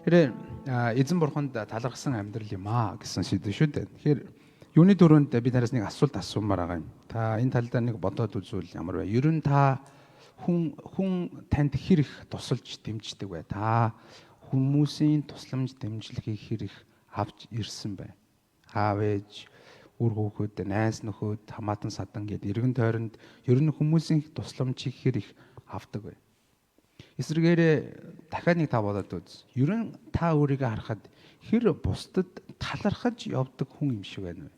Тэгэхээр эзэн бурханд талархсан амьдрал юм аа гэсэн сэдв шүү дээ. Тэгэхээр юуны түрүүнд би тараас нэг асуулт асуумаар байгаа юм. Та энэ тал дээр нэг бодоод үзвэл ямар вэ? Ер нь та хүн танд хэр их тусалж дэмждэг вэ? Та хүмүүсийн тусламж дэмжлэгийг хэр их авч ирсэн бэ? Аав ээж, үр хүүхэд, найз нөхөд, хамаатан садан гээд эргэн тойронд ер нь хүмүүсийн тусламжийг хэр их авдаг вэ? Эсвэргээрээ дахиад нэг та бодоод үз. Ер нь та өөрийгөө харахад хэр бусдад талархаж явдаг хүн юм шиг байна вэ?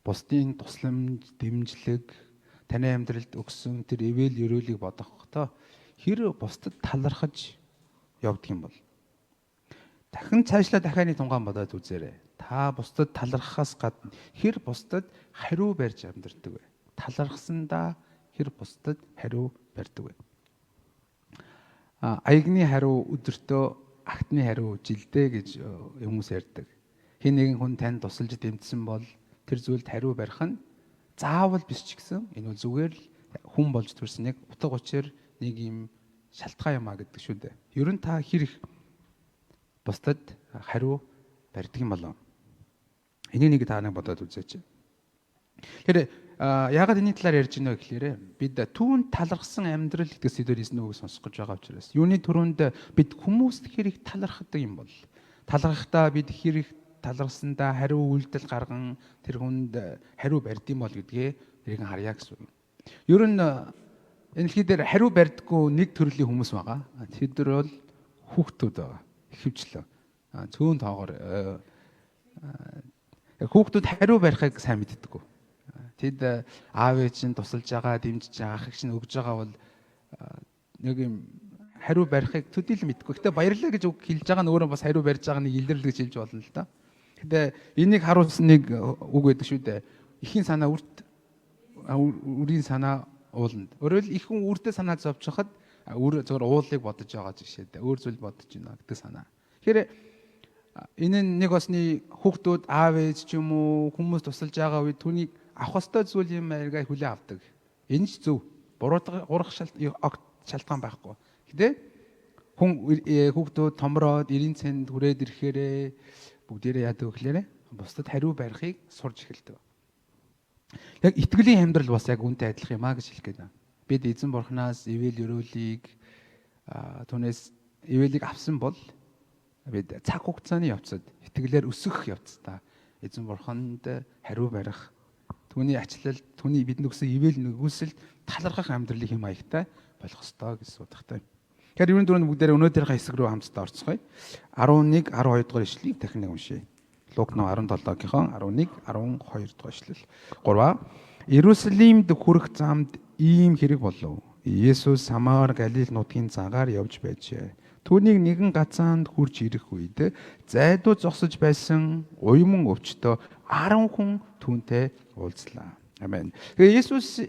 Бусдын тусламж, дэмжлэг, таны амьдралд өгсөн тэр ивэл өрөөлийг бодохдоо хэр бусдад талархаж явдаг юм бол? Дахин цаашлаа дахиад нэг тунгаан бодоод үзээрэй. Та бусдад талархахаас гадна хэр бусдад хариу барьж амьдардаг вэ? Талархсандаа хэр бусдад хариу барьдаг вэ? Аягны хариу өдөртөө, агтны хариу жилдээ гэж хүмүүс ярьдаг. Хэн нэгэн хүн танд тусалж дэмжсэн бол тэр зүйлд хариу барих нь заавал биш ч гэсэн энэ бол зүгээр л хүн болж төрсөн нэг утга учир нэг юм шалтгаан юм а гэдэг шүү дээ. Ер нь та хэр их бусдад хариу барьдаг юм болов? Энийг нэг та нэг бодоод үзээч. Тэгэхээр яагаад энэний талаар ярьж байна вэ гэхээр бид түүнд талархсан амьдрал гэдэг сэдвээр эзэн үгийг сонсох гэж байгаа учраас юуны түрүүнд бид хүмүүст хэр их талархдаг юм бол, талархахдаа бид хэр их талархсандаа хариу үйлдэл гарган тэр хүнд хариу барьд юм бол гэдгээ тэрийг харъя гэсэн үг. Ер нь энэ дэлхий дээр хариу барьдаггүй нэг төрлийн хүмүүс байгаа. Тэд нар бол хүүхдүүд байгаа. Ихэвчлэн цөөн тоогоор хүүхдүүд хариу барихыг сайн мэддэггүй. Тэд аав ээж нь тусалж байгаа, дэмжиж байгаа, ах эгч нь өгж байгаа бол нэг юм хариу барихыг төдийлөн мэдгүй. Гэтэ баярлалаа гэж үг хэлж байгаа нь өөрөө бас хариу барьж байгаа нэг илэрлэл гэж хэлж болно л доо. Гэтэ энийг харуулсан нэг үг байдаг шүү дээ. Эхийн санаа үрт, үрийн санаа ууланд. Өөрөөр их хүн үрдээ санаа зовчиход үр зөвхөн уулыг бодож байгаа жишээтэй. Өөр зүйл бодож байна гэдэг санаа. Тэгэхээр энэ нь нэг осны хүүхдүүд аав ээж ч юм уу хүмүүс тусалж байгаа үед түүнийг авах ёстой зүйл юм аяга хүлээн авдаг. Энэ ч зөв. Буруудах шалтгаан байхгүй. Гэтэ хүн хүүхдүүд томроод 90 цент хүрээд ирэхээрээ бүгдээрээ яадаг вэ гэхээр бусдад хариу барихыг сурж эхэлдэг. Яг итгэлийн амьдрал бас яг үүнтэй адилхан юм а гэж хэлэх гээд байна. Бид эзэн бурхнаас ивэл өрөөлийг түүнээс ивэлийг авсан бол бид цаг хугацааны явцад итгэлээр өсөх явцдаа эзэн бурханд хариу барих, түүний ачлал, түүний бидэнд өгсөн ивэл нэгүсэлд талархах амьдралыг хэм маягтай болох ёстой гэж судахтай. Тэгэхээр ерөн дөрөв бүгдээрээ өнөөдрийнхээ хэсэг рүү хамтдаа орцгоё. 11 12 дугаар ишлэлийг дахин нэг уншъя. Лук 17-ийн 11 12 дугаар ишлэл. 3. Иерусалимд хүрэх замд ийм хэрэг болов. Есүс Самар Галил нутгийн цагаар явж байжээ. Түүнийг нэгэн газаанд хурж ирэх үед зайдуу зогсож байсан уйман өвчтөө 10 хүн түүнтэй уулзлаа. Амен. Тэгээ Есүс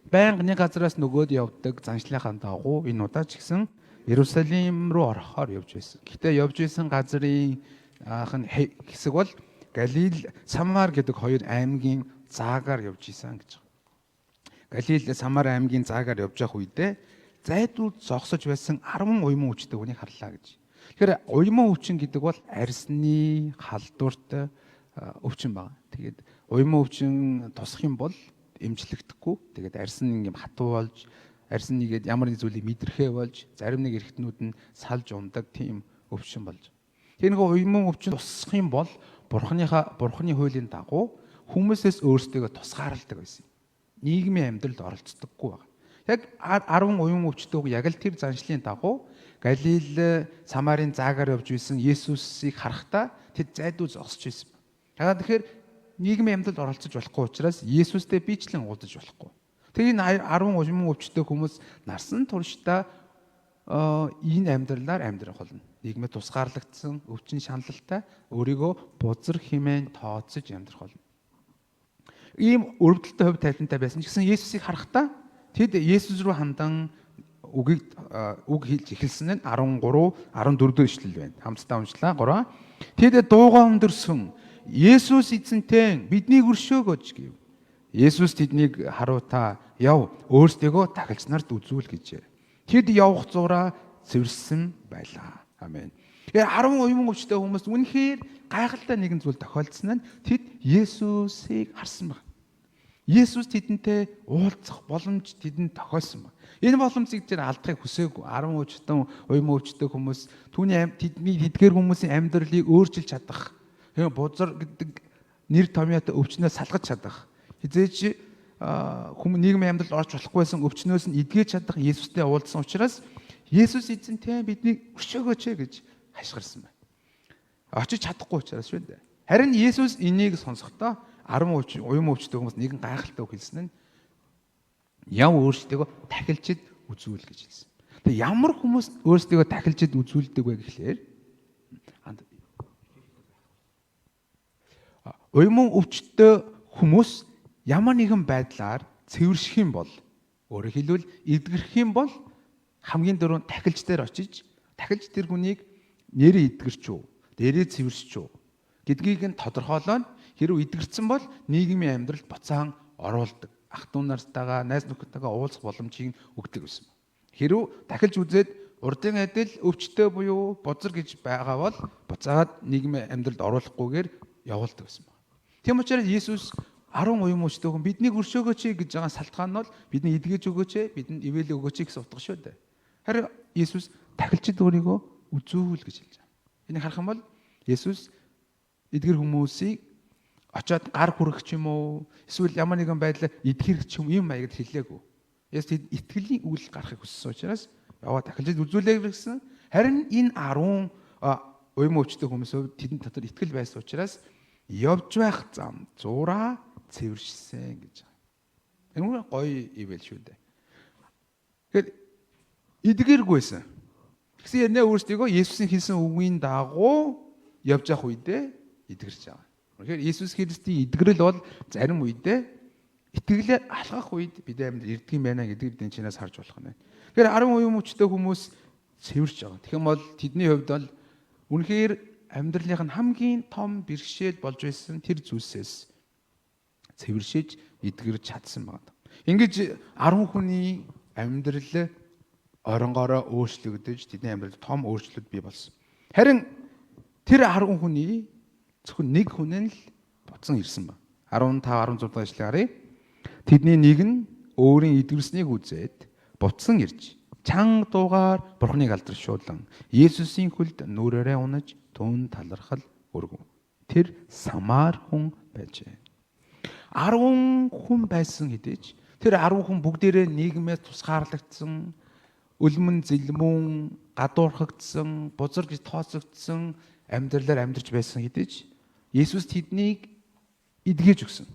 байнга нэг газараас нөгөөд явдаг заншлынхаа дагуу энэ удаа ч гэсэн Иерусалим руу орохоор явж байсан. Гэхдээ явж байсан газрын анх хэсэг бол Галил, Самар гэдэг хоёр аймгийн заагаар явж исэн гэж байгаа. Галил, Самар аймгийн заагаар явж явах үедээ зайдуу зогсож байсан 10 уйман өвчтөй хүнийг харлаа гэж. Тэгэхээр уйман өвчин гэдэг бол арьсны халдварт өвчин байна. Тэгээд уйман өвчин тусах юм бол эмчлэгдэхгүй. Тэгээд арьс нь ингээм хатуу болж, арьс нь нэгээд ямар нэг зүйлийг мэдрэхээ болж, зарим нэг эргэтнүүд нь салж ундаг тийм өвчин болж. Тэр нэг уйман өвчин тусах юм бол бурхны хуулийн дагуу хүмүүсээс өөрсдийгөө тусгаарладаг байсан. Нийгмийн амьдралд оролцдоггүй байна. Яг 10 уян өвчтөг яг л тэр заншлын дагуу Галил Самарын заагаар явж исэн Есүсийг харахтаа тэд зайдуу зогсож байсан. Яагаад тэгэхээр нийгмийн амьдралд оролцож болохгүй учраас Есүстэй бичлэн уулзаж болохгүй. Тэгээ энэ 10 уян өвчтөг хүмүүс нарсан туршдаа энэ амьдралаар амьдрах болно. Нийгмээ тусгаарлагдсан, өвчин шаналлтай өөрийгөө бузар хэмээн тооцож амьдрах болно. Ийм өрөвдөлтөй хувь тавилантай байсан ч гэсэн Есүсийг харахтаа тэд Есүс рүү хандан үгийг үг хэлж эхэлсэн нь 13 14 дэх ишлэл байна. Хамтдаа уншлаа. 3. Тэд дуугаа өндөрсөн. Есүс эзэнтэй биднийг өршөөгөөч гэв. Есүс тэднийг харуутаа яв өөрсдийгөө тахилч нарт үзүүл гэжээ. Тэд явах зураа цэвэрсэн байлаа. Амен. Тэгэхээр 10 уйман өвчтэй хүмүүс үнэхээр гайхалтай нэгэн зүйл тохиолдсон нь тэд Есүсийг харсан байна. Есүс тэдэнтэй уулзах боломж тэдэнд тохиолсон байна. Энэ боломжийг тэр алдахыг хүсээгүй. 10 өвчтөн, уйман өвчтэй хүмүүс түүний тэдний тэдгээр хүмүүсийн амьдралыг өөрчилж чадах. Тэгээ бузар гэдэг нэр томьёотой өвчнөөс салгаж чадах. Хизээж хүм нийгмийн амьдралд орж болохгүйсэн өвчнөөс нь эдгэж чадах Есүстэй уулзсан учраас Есүс эзэнтэй биднийг өшөөгөөч гэж хашгирсан байна. Очиж чадахгүй учраас шүү дээ. Харин Есүс энийг сонсохдоо 10 уйман өвчтэй хүмүүс нэгэн гайхалтай үг хэлсэн нь яв өөрсдийгөө тахилчид үзүүл гэж хэлсэн. Тэгээ ямар хүмүүс өөрсдийгөө тахилчид үзүүлдэг вэ гэхлээр уйман өвчтөй хүмүүс ямар нэгэн байдлаар цэвэрших юм бол, өөрөөр хэлбэл эдгэрэх юм бол хамгийн дөрөв тахилч дээр очиж тахилч тэр хүнийг нэрээ эдгэрч үү, дээрээ цэвэршч үү гэдгийг нь тодорхойлоо. Хэрвээ эдгэрсэн бол нийгмийн амьдралд буцаан оруулдаг. Ах дүү нартайгаа, найз нөхөдтэйгээ уулзах боломжийг өгдөг байсан. Хэрвээ тахилж үзээд урдын адил өвчтөй буюу бузар гэж байгаа бол буцаад нийгмийн амьдралд оруулахгүйгээр явуулдаг байсан. Тийм учраас Есүс 10 уйман өвчтөй хүн биднийг өршөөгөөч гэж байгаа салтгаан нь бол бидний эдгэж өгөөч, бидэнд ивэл өгөөч гэсэн утга шүү дээ. Харин Есүс тахилчид өөрийгөө үзүүл гэж хэлж байгаа. Энийг харах юм бол Есүс эдгэр хүмүүсийг очиод гар хүрэх ч юм уу, эсвэл ямар нэгэн байдлаар эдгэрэх ч юм ийм маягд хэлээгүй. Есүс тэд итгэлийн үйл гарахыг хүссэн учраас яваа тахилчид үзүүлээ гэсэн. Харин энэ 10 уйман өвчтөй хүмүүс тэдэн дотор итгэл байсан учраас явж байх зам зураа цэвэршсэн гэж байгаа. Энэ бүр гоё ивэл шүү дээ. Тэгэхээр эдгэргүйсэн. Тэгсэн ярнэ өөрсдийгөө Есүсийн хэлсэн үгийн дагуу явж явах үедээ эдгэрч байгаа. Тэгэхээр Есүс Христийн эдгэрэл бол зарим үедээ итгэлээр алхах үед бидний амьдрал ирдэг юм байна гэдгийг бидний чинээс харж болох нь. Тэгэхээр 10 уйман өвчтөй хүмүүс цэвэрч байгаа. Тэгэх юм бол тэдний хувьд бол үнэхээр амьдралынх нь хамгийн том бэрхшээл болж байсан тэр зүйлсээс цэвэршиж эдгэрч чадсан байна. Ингэж 10 хүний амьдрал оронгороо өөрчлөгдөж тэдний амьдралд том өөрчлөлт бий болсон. Харин тэр 10 хүний зөвхөн нэг хүн нь л буцан ирсэн ба. 15 16 дугаар ишлэгийг харъя. Тэдний нэг нь өөрийн эдгэрснийг үзээд буцан ирж чанга дуугаар Бурхныг алдаршуулан Есүсийн хөлд нүрээрээ унаж түүнд талархал өргөв. Тэр Самар хүн байжээ. 10 хүн байсан хэдий ч тэр 10 хүн бүгдээрээ нийгмээс тусгаарлагдсан, өлмөн зэлмүн, гадуурхагдсан, бузар гэж тооцогдсон амьдралаар амьдарч байсан хэдий ч Есүс тэднийг эдгэж өгсөн.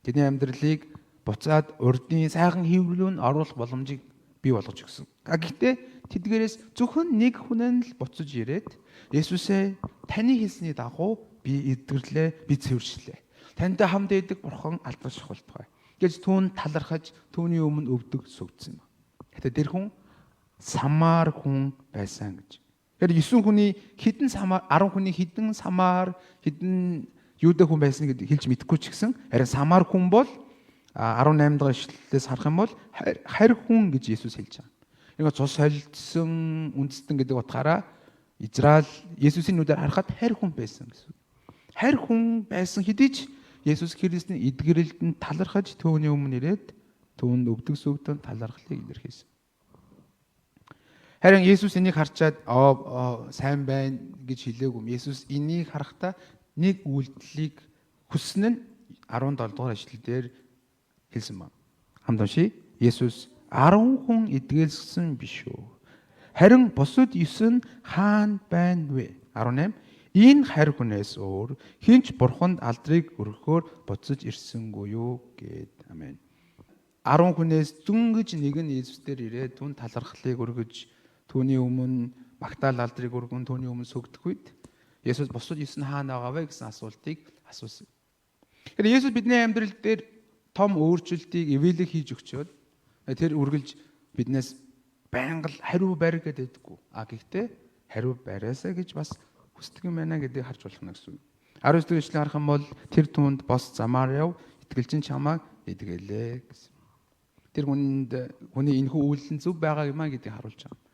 Тэдний амьдралыг буцаад урдын сайхан хэврэл нь оруулах боломжийг бий болгож өгсөн. Гэхдээ тэдгээрээс зөвхөн нэг хүн нь л буцаж ирээд Есүсээ таны хэлсний дагуу би эдгэрлээ, би цэвэршлээ. Тантай хамт байдаг Бурхан алдарших болтугай гэж түүнд талархаж түүний өмнө өвдөг сүгдсэн юм. Гэтэ тэр хүн Самар хүн байсан гэж. Тэгэхээр 9 хүний хэдэн Самар, 10 хүний хэдэн Самар, хэдэн Юда хүн байсан гэдгийг хэлж мэдэхгүй ч гэсэн харин Самар хүн бол 18 дахь ишлэлээс харах юм бол харь хүн гэж Есүс хэлж байгаа. Энэ цус холилдсон үндэстэн гэдэг утгаараа Израиль Есүсийн нүдээр харахад харь хүн байсан гэсэн. Харь хүн байсан хэдий ч Есүс Христийн эдгэрэлд нь талархаж түүний өмнө ирээд түүнд өвдөг сүгдэн талархлыг илэрхийлсэн. Харин Есүс энийг харчаад сайн байна гэж хэлээгүй. Есүс энийг харахтаа нэг үйлдэлийг хүссэн нь 17 дугаар ишлэл дээр хэлсэн байна. Хамт уншъя. Есүс 10 хүн эдгэлсэн биш үү? Харин бусад 9 нь хаана байна вэ? 18. Энэ харь хүнээс өөр хинч бурханд алдрыг өргөхөөр буцаж ирсэнгүй юу гэд. Амен. 10 хүнээс дүнгэж нэг нь Есүс дээр ирээд түн талархлыг өргөж түүний өмнө магтаал алдрыг өргөн түүний өмнө сүгдэх үед Есүс бусад 9 нь хаана байгаа вэ гэсэн асуултыг асуусан. Тэгэхээр Есүс бидний амьдрал дээр том өөрчлөлтийг ивэлэг хийж өгчөөд тэр үргэлж биднээс байнга л хариу барь гэдэг байдаггүй. А гэхдээ хариу бариасаа гэж бас хүсдэг юм байна гэдгийг харж болох нь гэсэн. 19 дугаар ишлэгийг харах юм бол тэр түнд бос замаар яв, итгэлчин чамааг эдгэлээ гэсэн. Тэр хүнд хүний энэхүү үйлдэл нь зөв байгаа юм а гэдгийг харуулж байгаа.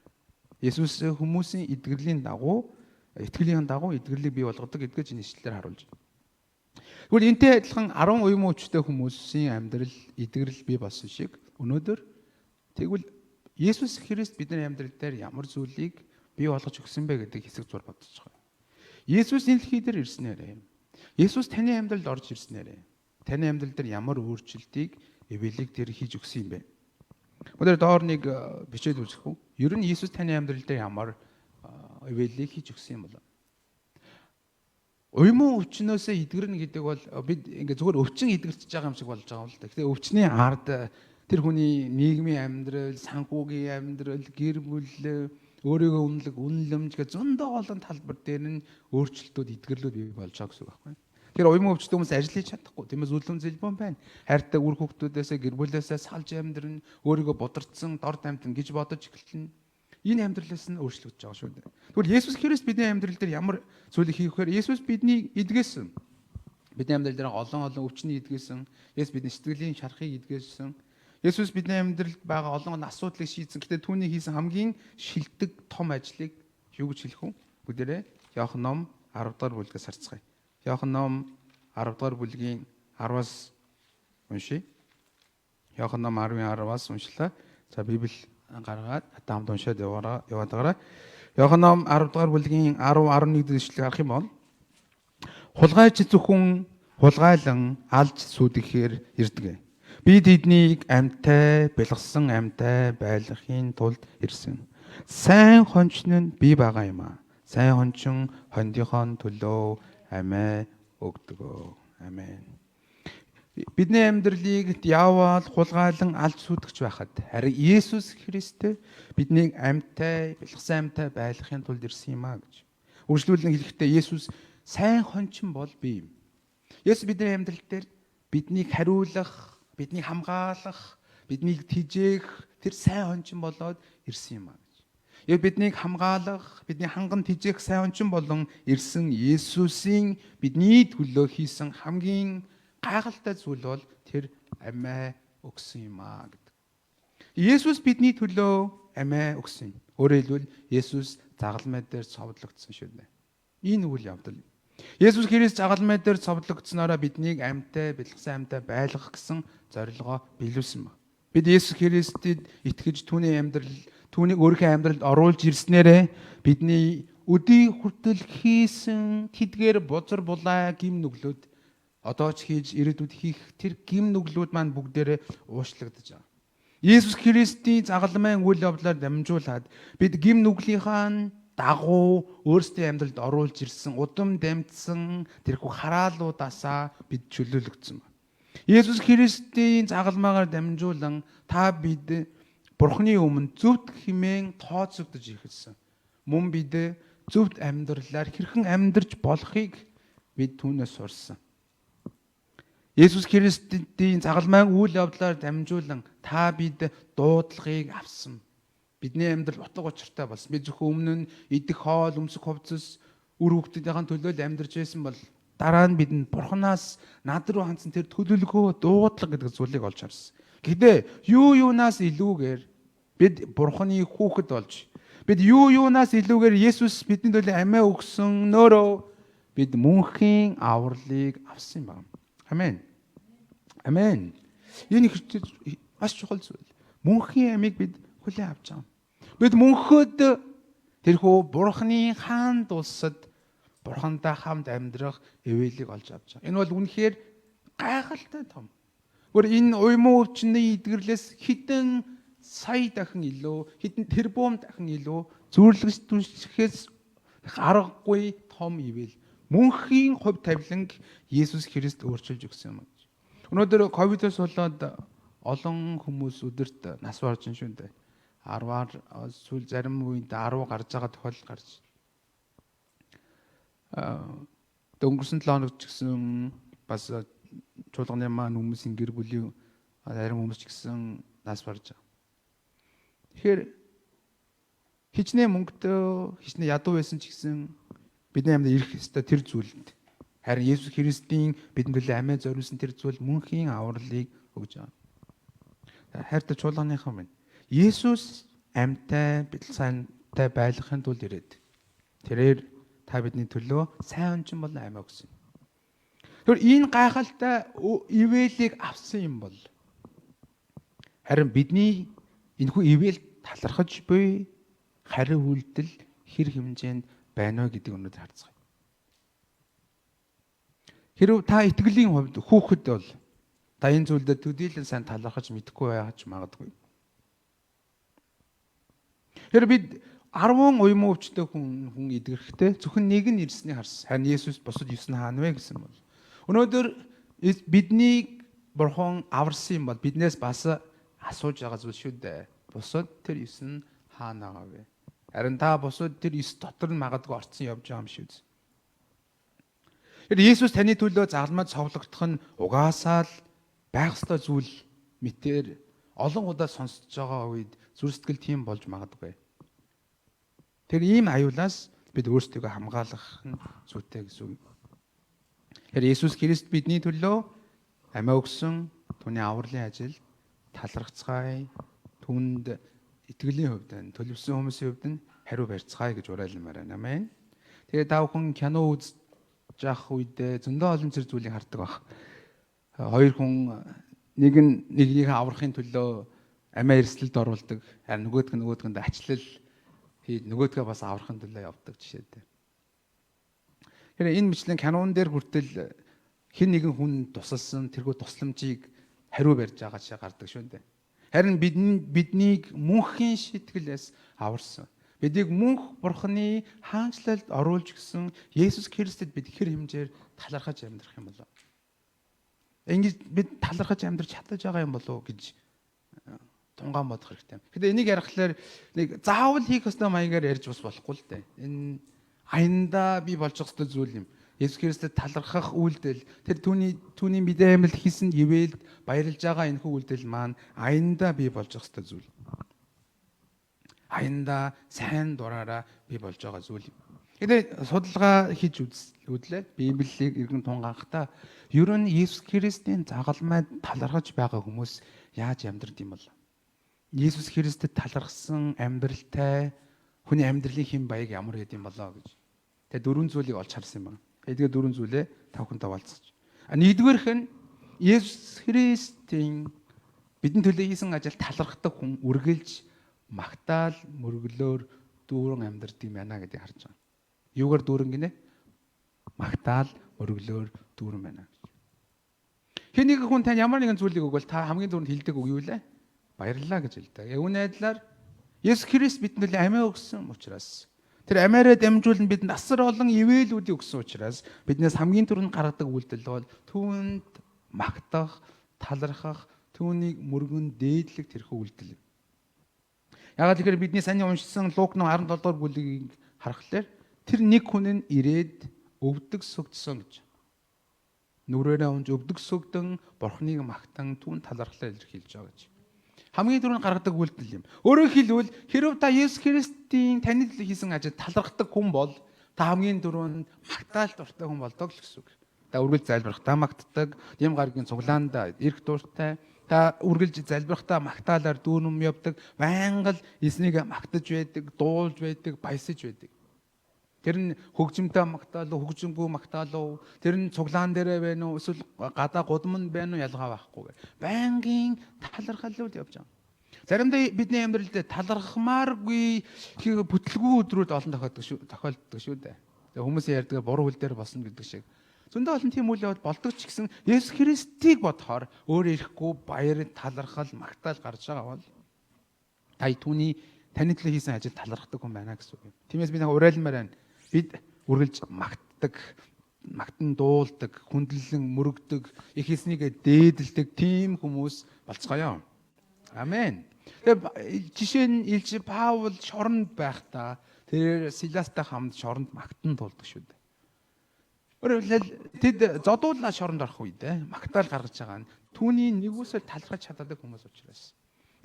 Есүс хүмүүсийн эдгэрлийн дагуу Итгэлийн дагуу эдгэрлийг бий болгодог гэдгийг энэ ишлэлээр харуулж байна. Тэгвэл энтэй адилхан 10 уйман өвчтэй хүмүүсийн амьдрал эдгэрэл бий болсон шиг өнөөдөр тэгвэл Есүс Христ бидний амьдрал дээр ямар зүйлийг бий болгож өгсөн бэ гэдэг хэсэг зур бодож байгаа. Есүс энэ дэлхий дээр ирснээрээ, Есүс таны амьдралд орж ирснээрээ таны амьдрал дээр ямар өөрчлөлтийг, ивэлийг тэр хийж өгсөн юм бэ? Өнөөдөр доор нэг бичээд үзэх үү? Ер нь Есүс таны амьдрал дээр ямар ивэлийг хийж өгсөн юм бол? Уйман өвчнөөсөө эдгэрнэ гэдэг бол бид ингээ зүгээр өвчин эдгэрчж байгаа юм шиг болж байгаа юм л да. Гэтэ өвчний ард тэр хүний нийгмийн амьдрал, санхүүгийн амьдрал, гэр бүл, өөрийгөө үнэлэх үнэлэмж гэх зөндөө олон талбар дээр нь өөрчлөлтүүд, эдгэрлүүд бий болж байгаа гэсэн үг байхгүй. Тэгэхээр уйман өвчтөй хүмүүс ажил хийж чадахгүй. Тиймээс үлэм зэлбэн байна. Хайртай үр хүүхдүүдээсээ, гэр бүлээсээ салж амьдрна, өөрийгөө бударцсан, дор дамтна гэж бодож эхэлнэ. Энэ амьдралаас нь өөрчлөгдөж байгаа шүү дээ. Тэгвэл Есүс Христ бидний амьдрал дээр ямар зүйлийг хийх вэхээр Есүс биднийг эдгээсэн. Бидний амьдрал дээр олон олон өвчнийг эдгээсэн. Есүс бидний сэтгэлийн шархыг эдгээсэн. Есүс бидний амьдралд байгаа олон асуудлыг шийдсэн. Гэтэ түүний хийсэн хамгийн шилдэг том ажлыг юу гэж хэлэх вэ? Бүгдээрээ Иохан ном 10 дугаар бүлгээс харцгаая. Иохан ном 10 дугаар бүлгийн 10-аас уншъя. Иохан ном 10-ын 10-аас уншлаа. За, Библи гаргаад хатаа хамт уншаад яваараа яваад байгаарай. Иохан ном 10 дугаар бүлгийн 10 11 дэх ишлэгийг харах юм бол хулгайч зөвхөн хулгайлан алж сүйдэхээр ирдэг. Би тэднийг амьтай, бэлгсэн амьтай байлгахын тулд ирсэн. Сайн хончин нь би байгаа юм аа. Сайн хончин хондийнхоо төлөө амиа өгдөг. Амен. Бидний амьдралыг диавол хулгайлан алж сүйтгэж байхад харин Есүс Христ биднийг амьтай, бэлгсэн амьтай байлгахын тулд ирсэн юм а гэж. Үргэлжлүүлэн хэлэхдээ Есүс сайн хончин бол би юм. Есүс бидний амьдрал дээр биднийг хариулах, биднийг хамгаалах, биднийг тижээх тэр сайн хончин болоод ирсэн юм а гэж. Яг биднийг хамгаалах, бидний ханган тижээх сайн хончин болон ирсэн Есүсийн бидний төлөө хийсэн хамгийн гайхалтай зүйл бол тэр амиа өгсөн юм а гэдэг. Есүс бидний төлөө амиа өгсөн юм. Өөрөөр хэлбэл Есүс загалмай дээр цовдлогдсон шүү дээ. Энэ үйл явдал. Есүс Христ загалмай дээр цовдлогдсноороо биднийг амьтай, бэлгсэн амьтай байлгах гэсэн зорилгоо биелүүлсэн баг. Бид Есүс Христэд итгэж түүний амьдрал, түүнийг өөрийнхөө амьдралд оруулж ирснээрээ бидний өдий хүртэл хийсэн тэдгээр бузар булаа гим нүглүүд, одоо ч хийж, ирээдүйд хийх тэр гим нүглүүд маань бүгдээрээ уучлагдаж байгаа. Есүс Христийн загалмайн үйл явдлаар дамжуулаад бид гим нүглийнхаа дагуу өөрсдийн амьдралд оруулж ирсэн удам дамжсан тэрхүү хараалуудаасаа бид чөлөөлөгдсөн байна. Есүс Христийн загалмаагаар дамжуулан та бид Бурхны өмнө зөвхт хэмээн тооцогдож эхэлсэн. Мөн бид зөвхт амьдралаар хэрхэн амьдарч болохыг бид түүнээс сурсан. Есүс Христийн загалмайн үйл явдлаар дамжуулан та бид дуудлагыг авсан. Бидний амьдрал утга учиртай болсон. Бид зөвхөн өмнө нь идэх хоол, өмсөх хувцас, үр хүүхдүүдийн төлөө л амьдарч байсан бол дараа нь бидэнд Бурханаас над руу хандсан тэр төлөвлөгөө, дуудлага гэдэг зүйлийг олж харсан. Гэхдээ юу юунаас илүүгээр бид Бурханы хүүхэд болж, бид юу юунаас илүүгээр Есүс бидний төлөө амиа өгсөн нөрөө бид мөнхийн авралыг авсан юм байна. Амен. Амен. Энэ их маш чухал зүйл. Мөнхийн амийг бид хүлээн авч байгаа. Бид мөнхөд тэрхүү Бурханы хаанд улсад Бурхантай хамт амьдрах ивэлийг олж авч байгаа. Энэ бол үнэхээр гайхалтай том. Гүр энэ уйман өвчний эдгэрлээс хэдэн сая дахин илүү, хэдэн тэрбум дахин илүү зүрлэгч түншлэхээс аргагүй том ивэл мөнхийн хувь тавиланг Есүс Христ өөрчилж өгсөн юм гэж. Өнөөдөр ковидоос болоод олон хүмүүс өдөрт нас барж шүү дээ. 10-аар сүүл зарим үед 10 гарч байгаа тохиолдол гарч. Өнгөрсөн 7 хоногт ч гэсэн бас чуулганы маань хүмүүсийн гэр бүлийн зарим хүмүүс ч гэсэн нас барж байгаа. Тэгэхээр хичнээн мөнгөтэй, хичнээн ядуу байсан ч гэсэн бидний амьдрал ирэх ёстой тэр зүйлд. Харин Есүс Христийн бидний төлөө амиа зориулсан тэр зүйл мөнхийн авралыг өгж байгаа. Хайртай чуулганыхан минь, Есүс амьтай, бэлсантай байлгахын тулд ирээд тэрээр Та бидний төлөө сайн өнчин болон амиа өгсөн. Тэгэхээр энэ гайхалтай ивэлийг авсан юм бол харин бидний энэхүү ивэл талархаж буй хариу үйлдэл хэр хэмжээнд байна вэ гэдэг өнөөдөр харцгаая. Хэрв та итгэлийн хувьд хүүхэд бол та энэ зүйлдээ төдийлөн сайн талархаж мэдэхгүй байж магадгүй. Тэр бид 10 уйман өвчтэй хүн эдгэрэхдээ зөвхөн нэг нь ирснийг харсан. Харин Есүс бусад 9 нь хаана вэ гэсэн бол. Өнөөдөр биднийг Бурхан аварсан юм бол биднээс бас асууж байгаа зүйл шүү дээ. Бусад тэр 9 нь хаана байгаа вэ? Харин та бусад тэр 9 дотор нь магадгүй орцсон явж байгаа юм шиг. Тэр Есүс таны төлөө загалмайд цовлогдох нь угаасаа л байх ёстой зүйл мэтэр олон удаа сонсож байгаа үед зүр сэтгэл тийм болж магадгүй. Тэр ийм аюулаас бид өөрсдийгөө хамгаалах нь зүйтэй гэсэн үг. Тэгэхээр Есүс Христ бидний төлөө амиа өгсөн түүний авралын ажил талархацгаая. Түүнд итгэлийн хувьд нь төлөвсөн хүмүүсийн хувьд нь хариу барьцгаая гэж уриалмаар байна. Амен. Тэгээ та бүхэн кино үзэж явах үедээ зөндөө олон зэр зүйлийг хардаг баг. Хоёр хүн нэг нь нэгнийхээ аврахын төлөө амиа эрсдэлд оруулдаг. Харин нөгөөдг нь нөгөөдгөнд ачлал хийж нөгөөдгөө бас аврахын төлөө явдаг жишээтэй. Тэгэхээр энэ мэтлэн канон дээр хүртэл хэн нэгэн хүн тусалсан тэрхүү тусламжийг хариу барьж байгаа жишээ гардаг шүү дээ. Харин биднийг мөнхийн шитгэлээс аварсан. Биднийг мөнх Бурхны хаанчлалд оруулж гисэн Есүс Христэд бид хэр хэмжээр талархаж амьдрах юм болов? Ингэж бид талархаж амьдрч чадаж байгаа юм болов уу гэж тунгаан бодох хэрэгтэй. Гэтэ энийг ярихлаар нэг заавал хийх ёстой маягаар ярьж бас болохгүй л дээ. Энэ аяндаа би болж ёстой зүйл юм. Есүс Христэд талархах үйлдэл тэр түүний мэдээ амьд хийсэн ивэлд баярлж байгаа энэхүү үйлдэл маань аяндаа би болж ёстой зүйл. Аяндаа сайн дураараа би болж байгаа зүйл юм. Гэтэ судалгаа хийж үзлээ. Библийг эргэн тунгаахтаа ер нь Есүс Христийн загалмайд талархаж байгаа хүмүүс яаж амьдрд юм бол? Есүс Христэд талархсан амьдралтай хүний амьдралын хэм баяг ямар байд юм болоо гэж. Тэгээ дөрвөн зүйлийг олж харсан юм байна. Тэгээ дөрвөн зүйлээ та бүхэнтэй хуваалцаж. А нэгдүгээрх нь Есүс Христийн бидний төлөө хийсэн ажил талархдаг хүн үргэлж магтаал мөрөглөөр дүүрэн амьдрд юм байна гэдгийг харж байгаа. Юугаар дүүрэн гинэ? Магтаал мөрөглөөр дүүрэн байна гэж. Хэн нэгэн хүн тань ямар нэгэн зүйлийг өгвөл та хамгийн түрүүнд хэлдэг үг юу лээ? Баярлалаа гэж хэлдэг. Яг үүний адилаар Есүс Христ бидний төлөө амиа өгсөн учраас тэр амиараа дамжуулан бидэнд асар олон ивээлүүдийг өгсөн учраас биднээс хамгийн түрүүнд гаргадаг үйлдэл бол түүнд магтах, талархах, түүнийг мөргөн дээдлэх тэрхүү үйлдэл. Яагаад гэхээр бидний сайн уншсан Лук 17 дугаар бүлгийг харахлаар тэр нэг хүн нь ирээд өвдөг сүгдсэн гэж. Нүрээрээ унж өвдөг сүгдэн Бурхныг магтан түүн талархлаа илэрхийлж байгаа гэж. Хамгийн түрүүнд гаргадаг үйлдэл юм. Өөрөөр хэлбэл хэрв та Есүс Христийн таны төлөө хийсэн ажил талархдаг хүн бол та хамгийн түрүүнд магтаал дуртай хүн болдог л гэсэн үг. Та үргэлж залбирахдаа магтдаг, дэм гарагийн цуглаандаа ирэх дуртай, та үргэлж залбирахдаа магтаалаар дүүрэн явдаг, байнга л эзнийг магтаж байдаг, дуулж байдаг, баясаж байдаг. Тэр нь хөгжимтэй магтаал уу, хөгжимгүй магтаал уу, тэр нь цуглаан дээрээ байна уу, эсвэл гадаа гудамд байна уу ялгаа байхгүй. Байнгын талархалууд явж байгаа. Заримдаа бидний амьдрал дээр талархмааргүй бүтлгүй өдрүүд олон тохиолддог шүү дээ. Тэгээ хүмүүсийн ярьдаг буруу хөл дээр босно гэдэг шиг. Зөндөө олон тийм үйл явдал болдог ч гэсэн Есүс Христийг бодохоор өөр ирэхгүй баяр, талархал, магтаал гарч байгаа бол та түүний таны төлөө хийсэн ажил талархдаг хүн байна гэсэн үг юм. Тиймээс би нэг уриалмаар байна. Бид үргэлж магтдаг, магтан дуулдаг, хүндлэн мөрөгдөг, их эзнийг дээдэлдэг тийм хүмүүс болцгоё. Амен. Тэгээ жишээ нь Илч Паул шоронд байхдаа тэр Силастай хамт шоронд магтан дуулдаг шүү дээ. Өөрөөр хэлбэл тэд зодуулаа шоронд орох үед магтаал гаргаж байгаа нь түүний нэгүсэл талархаж чаддаг хүмүүс учраас.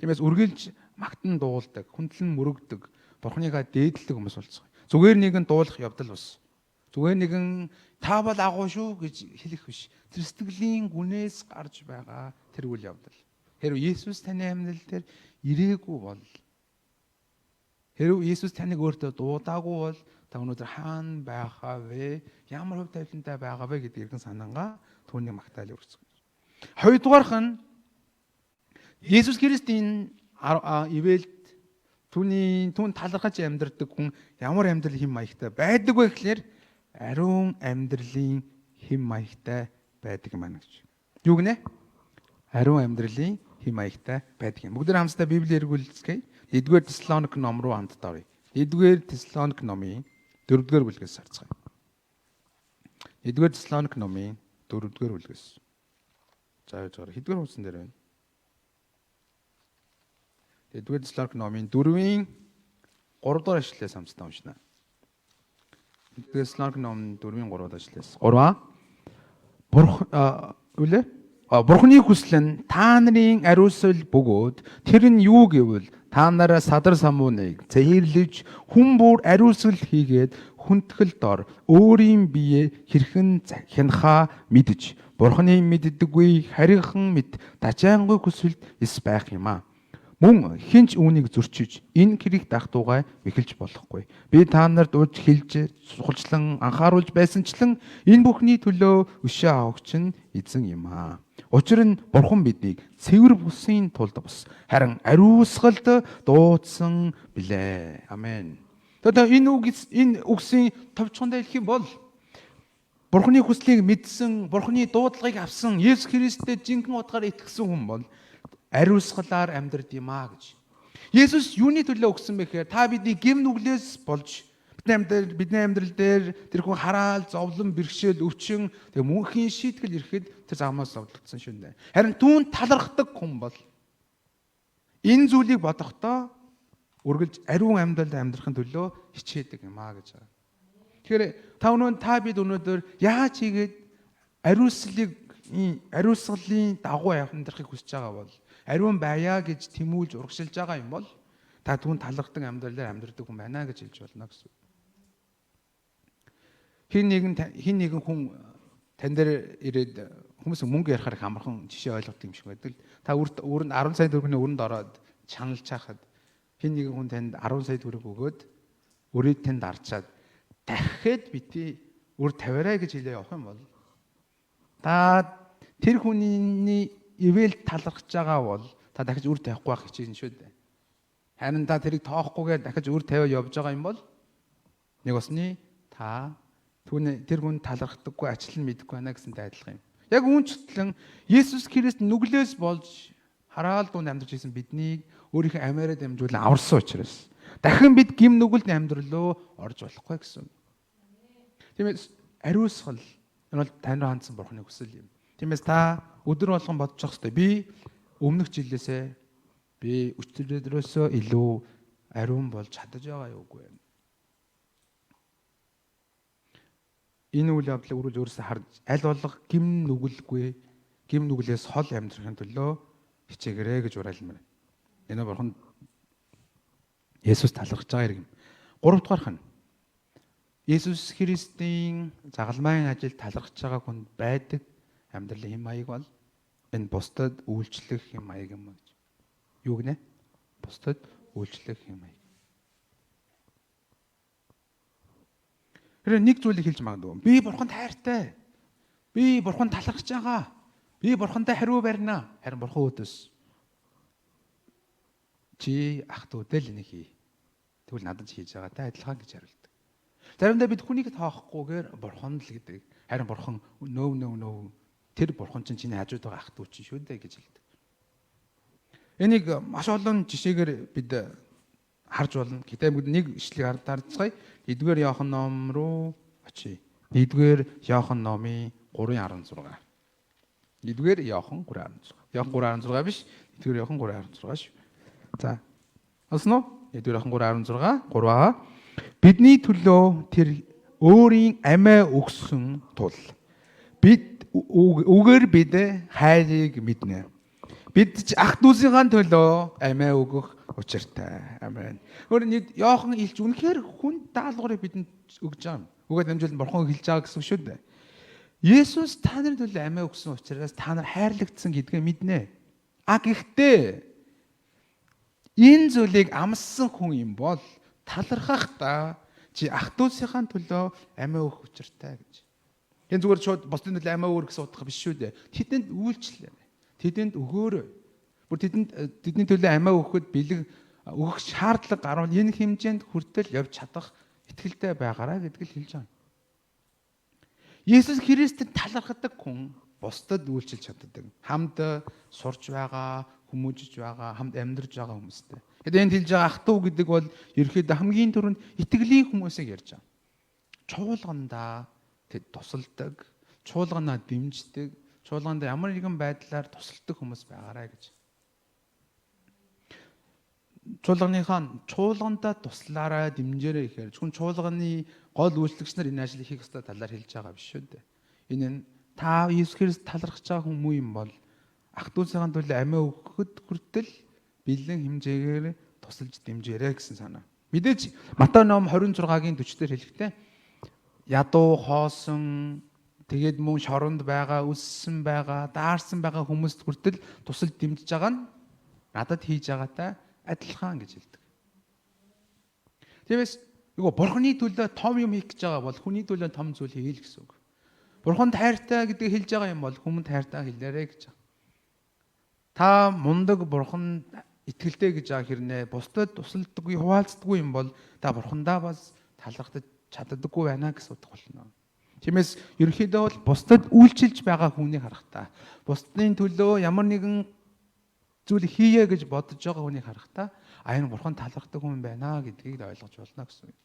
Тиймээс үргэлж магтан дуулдаг, хүндлэн мөрөгдөг, Бурхныгаа дээдэлдэг хүмүүс болцгоё. Зүгээр нэгэн дуулах явдал бас. Зүгээр нэгэн та бол агуу шүү гэж хэлэх биш. Тэр сэтгэлийн гүнээс гарч байгаа тэр үйл явдал. Хэрв Есүс таны амьдрал дээр ирээгүй бол, хэрв Есүс таныг өөртөө дуудаагүй бол Та өнөөдөр хаана байгаа вэ? Ямар хувь тавилантай байгаа вэ гэдэг эргэн санаангаа түүнийг магтаал өргөцгөө. Хоёрдугаарх нь Есүс Христийн ивэлд түүний түүн талархаж амьдрдаг хүн ямар амьдрал хэм маягтай байдаг вэ гэхлээр ариун амьдралын хэм маягтай байдаг юм байна гэж. Юу гинэ? Ариун амьдралын хэм маягтай байдаг юм. Бүгд хамтдаа Библийг эргүүлцгээе. 1-р Тессалоник ном руу хамтдаа оръё. 1-р Тессалоник номын 4-р бүлгээс харцгаая. 1-р Тессалоник номын 4-р бүлгээс. За яаж байгаа. Хэдгээр хуудсан дээр байна? 1-р Тессалоник номын 4-ийн 3 дугаар ишлэлээс хамтдаа уншина. 1-р Тессалоник номын 4-ийн 3 дугаар ишлэлээс. 3 Бурхан үлээ? Бурхны хүсэл нь та нарын ариусгал бөгөөд тэр нь юу гэвэл та нараа садар самууныг зээрлэж хүн бүр ариусгал хийгээд хүндэтгэл дор өөрийн бие хэрхэн хянахаа мэдж Бурхны мэддэггүй харийнхан мэд дажаангүй хүсэлд эс байх юм аа. Мөн хэн ч үүнийг зөрчиж энэ хэрэг дах дуугай мэхэлж болохгүй. Би та нарт урьд хэлж сухалчлан анхааруулж байсанчлан энэ бүхний төлөө өшөө авахч нь эзэн юм аа. Учир нь Бурхан биднийг цэвэр бусын тулд бус харин ариусгалд дуудсан билээ. Амен. Тэгэхээр энэ үг энэ үгсийн товчхондоо хэлэх юм бол Бурханы хүслийг мэдсэн, Бурханы дуудлагыг авсан, Есүс Христэд жинхэнэ утгаар итгэсэн хүн бол ариусгалаар амьдрд юм аа гэж. Есүс юуны төлөө өгсөн бэ гэхээр та бидний гэм нүглээс болж бидний амьдрал дээр тэр хүн хараал, зовлон, бэрхшээл, өвчин, тэг мөнхийн шийтгэл ирэхэд тэр замаас зовлогдсон шүн дээ. Харин түүн талархдаг хүн бол энэ зүйлийг бодохдоо үргэлж ариун амьдралд амьдрахын төлөө хичээдэг юм аа гэж байгаа. Тэгэхээр та бид өнөөдөр яаж хийгээд ариусгалын дагуу амьдрахыг хүсэж байгаа бол ариун байя гэж тэмүүлж урагшилж байгаа юм бол та түүн талархдаг амьдралаар амьдрдаг хүн байна гэж хэлж болно гэсэн. Хин нэгэн хүн тань дээр ирээд хүмүүс мөнгө ярихаар их амархан жишээ ойлгох юм шиг байдаг. Та өрөнд 10 сая төгрөгийн өрөнд ороод чаналж хахад хин нэгэн хүн танд 10 сая төгрөг өгөөд өрийг танд арчаад дахиад бити үр тавиарай гэж хэлээ явах юм бол та тэр хүний ивэл талархаж байгаа бол та дахиж үр тавихгүй байх хичээнэ шүү дээ. Харин та тэрийг тоохгүйгээр дахиж үр тавиа явж байгаа юм бол нэг усны та тэр хүн талархдаггүй, ачлал нь мэдэхгүй байна гэсэнтэй адилхан юм. Яг үүнчлэн Есүс Христ нүглээс болж хараал дунд амьдарч ирсэн биднийг өөрийнхөө амиараа дамжуулан аварсан учраас дахин бид гим нүгэлд амьдрал руу орж болохгүй гэсэн. Тиймээс ариусгал энэ бол тань руу хандсан Бурхны хүсэл юм. Тиймээс та өдөр болгон бодож явах хэрэгтэй. Би өмнөх жилээсээ би өчигдрөөсөө илүү ариун болж чадаж байгаа юу үгүй юм. Энэ үйл явдлыг үргэлж өөрөөсөө харж аль болох гим нүгэлгүй гим нүглээс хол амьдрахын төлөө хичээгээрэй гэж уриалмаар. Энэ Бурхан Есүс талархаж байгаа хэрэг юм. Гуравдугаарх нь Есүс Христийн загалмайн ажил талархаж байгаа хүнд байдаг амьдралын хэм маяг бол энэ бусдад үйлчлэх хэм маяг юм гэж. Юу гинэ? Бусдад үйлчлэх хэм маяг. Тэр нэг зүйлийг хэлж магадгүй. Би Бурханд хайртай. Би Бурханд талархаж байгаа. Би Бурхандаа хариу барина. Харин Бурхан өөдөөс чи ах дүүдээ л энийг хий. Тэгвэл надад хийж байгаатай адилхан гэж хариулдаг. Заримдаа бид хүнийг тоохгүйгээр Бурхан л гэдэг. Харин Бурхан нөө нөө нөө тэр Бурхан чинь чиний хажууд байгаа ах дүү чинь шүү дээ гэж хэлдэг. Энийг маш олон жишээгээр бид харж болно. Гэтэ бүгд нэг ишлэгийг харцгаая. 1-р Иохан ном руу очие. 1-р Иохан номын 3:16. 1-р Иохан 3:16. Иохан 3:16 биш. 1-р Иохан 3:16 шүү. За. Олсон уу? 1-р Иохан 3:16. 3-аа. Бидний төлөө тэр өөрийн амиа өгсөн тул бид үгээр бид хайрыг мэднэ. Бид ч ах дүүсийнхаа төлөө амиа өгөх учиртай. Амен. Өөр нэг Иохан илч үнэхээр хүн даалгаврыг бидэнд өгж байгаа юм. Үгээр дамжуулан Бурхан хэлж байгаа гэсэн үг шүү дээ. Есүс та нарын төлөө амиа өгсөн учраас та нар хайрлагдсан гэдгээ мэднэ. А гэхдээ энэ зүйлийг амссан хүн юм бол талархахдаа Чи ах дүүсийнхаа төлөө амиа өгөх учиртай гэж. Энэ зүгээр шууд бусдын төлөө амиа өгөх гэсэн утга биш шүү дээ. Тэдэнд үйлчлээ. Тэдэнд өгөөрэй. Бүр тэдэнд тэдний төлөө амиа өгөхөд бэлэг өгөх шаардлага гарвал энэ хэмжээнд хүртэл явж чадах итгэлтэй байгаарай гэдгийг хэлж байгаа. Есүс Христэд талархдаг хүн бусдад үйлчилж чаддаг. Хамт сурч байгаа, хүмүүжиж байгаа, хамт амьдарч байгаа хүмүүстэй. Тэгэхээр энд хэлж байгаа ах トゥ гэдэг бол ерөнхийдөө хамгийн түрүүнд итгэлийн хүмүүсийг ярьж байгаа. Чуулгандаа тэд тусалдаг, чуулганаа дэмждэг, чуулганд ямар нэгэн байдлаар тусалдаг хүмүүс байгаарай гэж. Чуулганыхаа чуулгандаа туслаарай, дэмжээрэй гэхээр зөвхөн чуулганы гол үйлчлэгч нар энэ ажлыг хийх ёстой талаар хэлж байгаа биш үү дээ. Энэ нь та Иесус Христ талархаж байгаа хүмүүс юм бол ах дүүсийн төлөө амиа өгөхөд хүртэл бэлэн хэмжээгээр тусалж дэмжээрэй гэсэн санаа. Мэдээж Матай ном 26-гийн 40 дээр хэлэхдээ ядуу, хоосон, тэгээд мөн шоронд байгаа, өссөн байгаа, даарсан байгаа хүмүүст хүртэл тусалж дэмжиж байгаа нь надад хийж байгаатай адилхан гэж хэлдэг. Тиймээс нөгөө бурхны төлөө том юм хийх гэж байгаа бол хүний төлөө том зүйл хийл гэсэн үг. Бурханд хайртай гэдгийг хэлж байгаа юм бол хүмүүнд хайртай хэлээрэй гэж байгаа. Та мундаг бурхан итгэлтэй гэж байгаа хэрнээ бусдад тусалдаггүй, хуваалцдаггүй юм бол та бурхандаа бас талархаж чаддаггүй байна гэсэн утга болно. Тиймээс ерөнхийдөө бол бусдад үйлчилж байгаа хүнийг харахтаа, бусдын төлөө ямар нэгэн зүйл хийе гэж бодож байгаа хүнийг харахтаа а энэ бурхан талархдаг хүн байна гэдгийг ойлгож болно гэсэн үг.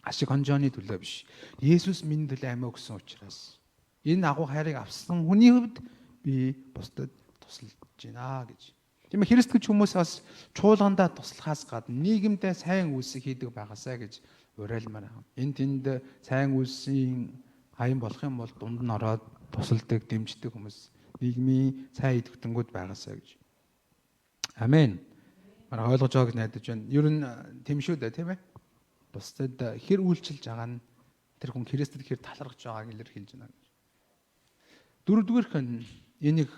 Ашиг хонжооны төлөө биш. Есүс миний төлөө амиа өгсөн учраас энэ агуу хайрыг авсан хүний хувьд би бусдад тусалж байна гэж. Тийм ээ, Христ гэж хүмүүс бас чуулгандаа туслахаас гадна нийгэмдээ сайн үйлсийг хийдэг байгаасай гэж уриалмаар байна. Энэ тэнд сайн үйлсийн аян болох юм бол дунд нь ороод тусалдаг, дэмждэг хүмүүс нийгмийн сайн идэвхтэнгүүд байгаасай гэж. Амен. Манай ойлгож байгааг найдаж байна. Ер нь тийм шүү дээ, тийм ээ. Бусдад хэр үйлчилж байгаа нь тэр хүн Христэд хэр талархаж байгааг илэрхийлж байна гэж. Дөрөвдүгээрх нь энийг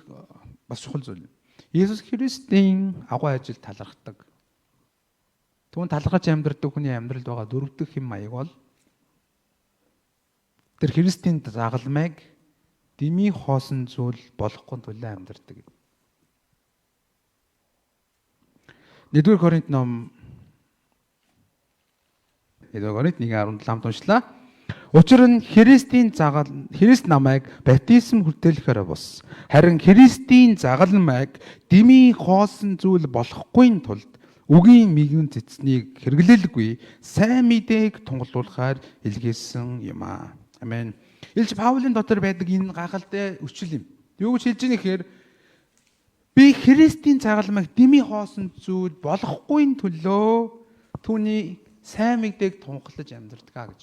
бас чухал зүйл. Есүс Христийн агуу ажил талархдаг. Түүн талархаж амьдардаг хүний амьдралд байгаа дөрөв дэх хэм маяг бол тэр Христийн загалмайг дэмий хоосон зүйл болохгүй төлөө амьдардаг. 1-р Коринт ном 1-р Коринт 1:17-д уншлаа. Учир нь Христийн загал Христ намайг баптизм хүртээлэхээр бус. Харин Христийн загалмайг дэмий хоосон зүйл болохгүй тулд үгийн мигэн цэцнийг хэрэглэлгүй сайн мэдээг тунгалуулахаар илгээсэн юм аа. Амен. Илч Паулийн дотор байдаг энэ гайхалтай өчл юм. Юу гэж хэлж байгаа нэхэр би Христийн загалмайг дэмий хоосон зүйл болохгүй төлөө түүний сайн мэдээг тунхаглаж амьдардаг гэж.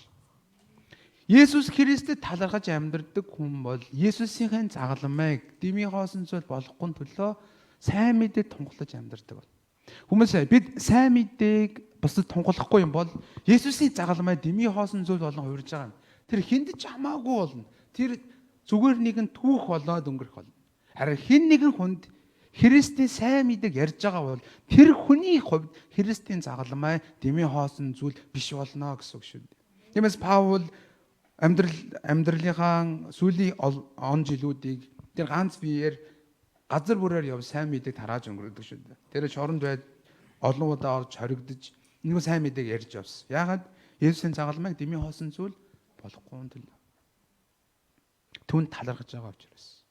Есүс Христэд талархаж амьдардаг хүн бол Есүсийн загалмайг дэмий хоосон зүйл болохгүй төлөө сайн мэдээг тунхаглаж амьдардаг. Хүмүүс бид сайн мэдээг бусдад тунхаглахгүй юм бол Есүсийн загалмай дэмий хоосон зүйл болон хувирж байгаа юм. Тэр хүнд ч хамаагүй болно. Тэр зүгээр нэгэн түүх болоод өнгөрөх болно. Харин хэн нэгэн хүнд Христийн сайн мэдээг ярьж байгаа бол тэр хүний хувьд Христийн загалмай дэмий хоосон зүйл биш болно гэсэн үг шүү дээ. Тиймээс Паул амьдралынхаа сүүлийн он жилүүдийг тэр ганц биеэр газар бүрээр яв сайн мэдээг тарааж өнгөрөөдөг шүү дээ. Тэр шоронд байд олон удаа орж хоригдож нэг сайн мэдээг ярьж явсан. Яагаад? Есүсийн загалмайг дэмий хоосон зүйл болохгүй төлөө. Түүнд талархаж байгаа учраас.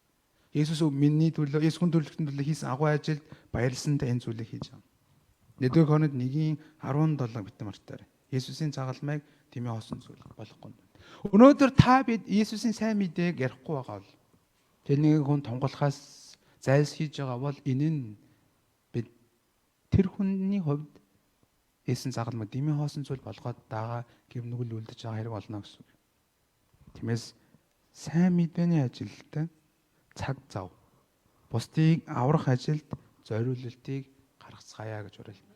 Есүс миний төлөө, Есүс хүн төрөлхтөн төлөө хийсэн агуу ажилд баярлсантай энэ зүйлийг хийж байгаа. 1-р Коринт 1:17 битэн мартаарай. Есүсийн загалмайг дэмий хоосон зүйл болохгүй. Өнөөдөр та бид Есүсийн сайн мэдээг ярихгүй байгаа бол тэр нэг хүн тунгалахаас зайлс хийж байгаа бол энэ нь бид тэр хүний хувьд Есүсийн загалмайг дэмий хоосон зүйл болгоод даага гимнүгэл үлдэж байгаа хэрэг болно гэсэн үг. Тиймээс сайн мэдээний ажилд цаг зав бусдыг аврах ажилд зориулалтыг гаргацгаая гэж уриална.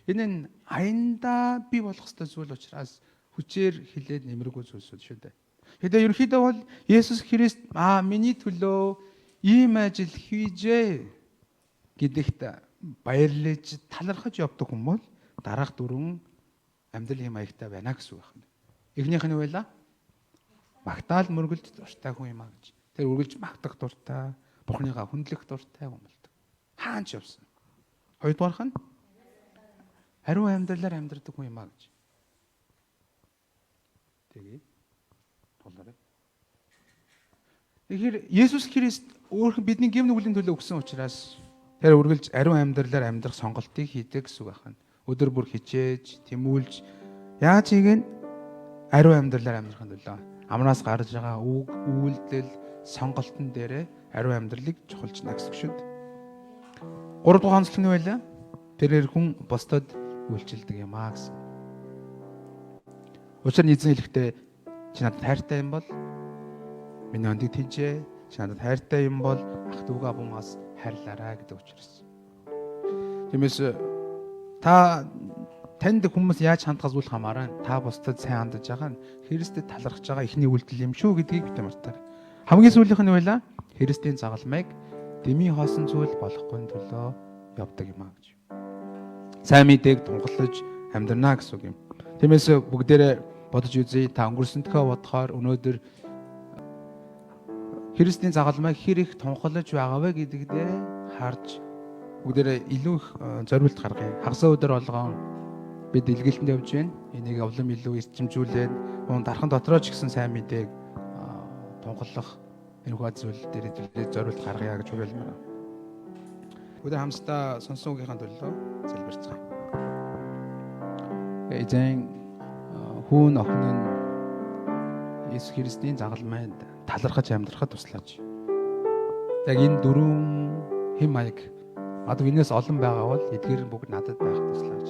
Энэ нь аяндаа бий болох ёстой зүйл учраас хүчээр хилээд нэмэргүй зүйлсүүд шүү дээ. Тэгэхээр ерөнхийдөө бол Есүс Христ миний төлөө ийм ажил хийжээ гэдэгт баярлаж талархаж явдаг хүн бол дараах дөрвөн амьдралын маягтай байна гэсэн үг байна. Эхнийх нь юу вэ? Магтаал мөргөлд дуртай хүн юм а гэж. Тэр үргэлж магтах дуртай, Бурхныгаа хүндлэх дуртай хүн болдог. Хаан ч явсан. Хоёрдугаарх нь ариун амьдралаар амьдрдаг хүн юм а гэж. Тэгээ. Тулаарай. Тэгэхээр Есүс Христ өөрхөн бидний гэм нүглийн төлөө өгсөн учраас тэр үргэлж ариун амьдралаар амьдрах сонголтыг хийдэг гэсэн үг байна. Өдөр бүр хичээж, тэмүүлж яаж хийг нь ариун амьдралаар амьдрахын төлөө амнаас гарч байгаа үг, үйлдэл, сонголтын дээрээ ариун амьдралыг чухалчна гэсэн үг шүү дээ. 3 дугаар онцлог нь байлаа. Тэрээр хүн бусдад үйлчилдэг юм аа гэсэн. Учир нь эзэн хэлэхдээ чи надад хайртай юм бол миний өндийг тэнцээ, чи надад хайртай юм бол ах дүүгээ бумаас хайрлаарай гэдэг учраас. Тиймээс та танд хүмүүс яаж хандхаас үл хамааран та бусдад сайн хандаж байгаа нь Христэд талархаж байгаа эхний үйлдэл юм шүү гэдгийг бид мартаарай. Хамгийн сүүлийнх нь байла Христийн загалмайг дэмий хоосон зүйл болохгүй төлөө явдаг юм аа гэж. Сайн мэдээг тунхаглаж амьдрнаа гэсэн үг юм. Тиймээс бүгдээрээ бодож үзье. Та өнгөрсөн дөхөө бодохоор өнөөдөр Христийн загалмайг хэр их тунхаглаж байгаа вэ гэдэг дээр харж бүгдээрээ илүү их зориулт гаргая. Хагас өдөр болгон бид илгээлтэнд явж байна. Энийг улам илүү эрчимжүүлээд мөн дархан дотроо ч гэсэн сайн мэдээг тунхаглах энэхүү зүйл дээр хэдүүлээ зориулт гаргая гэж уриалмаар. Өдөр хамтдаа сонсон үгийнхаа төлөө залбирцгаая. Эзэн хүүн охин нь Есүс Христийн загалмайд талархаж амьдрахад туслаач. Яг энэ дөрвөн хэм маяг магадгүй энэс олон байгаа бол эдгээр нь бүгд надад байх туслаач.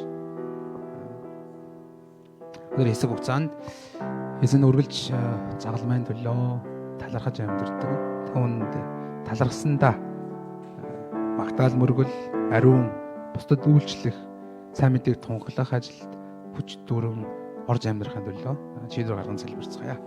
Өнөөдөр хэсэг хугацаанд эзэн үргэлж загалмайн төлөө талархаж амьдардаг. Түүнд талархсандаа магтаал мөргөл, ариун, бусдад үйлчлэх, сайн мэдээг тунхаглах ажилд хүч дүүрэн орж амьдрахын төлөө шийдвэр гарган залбирцгаая.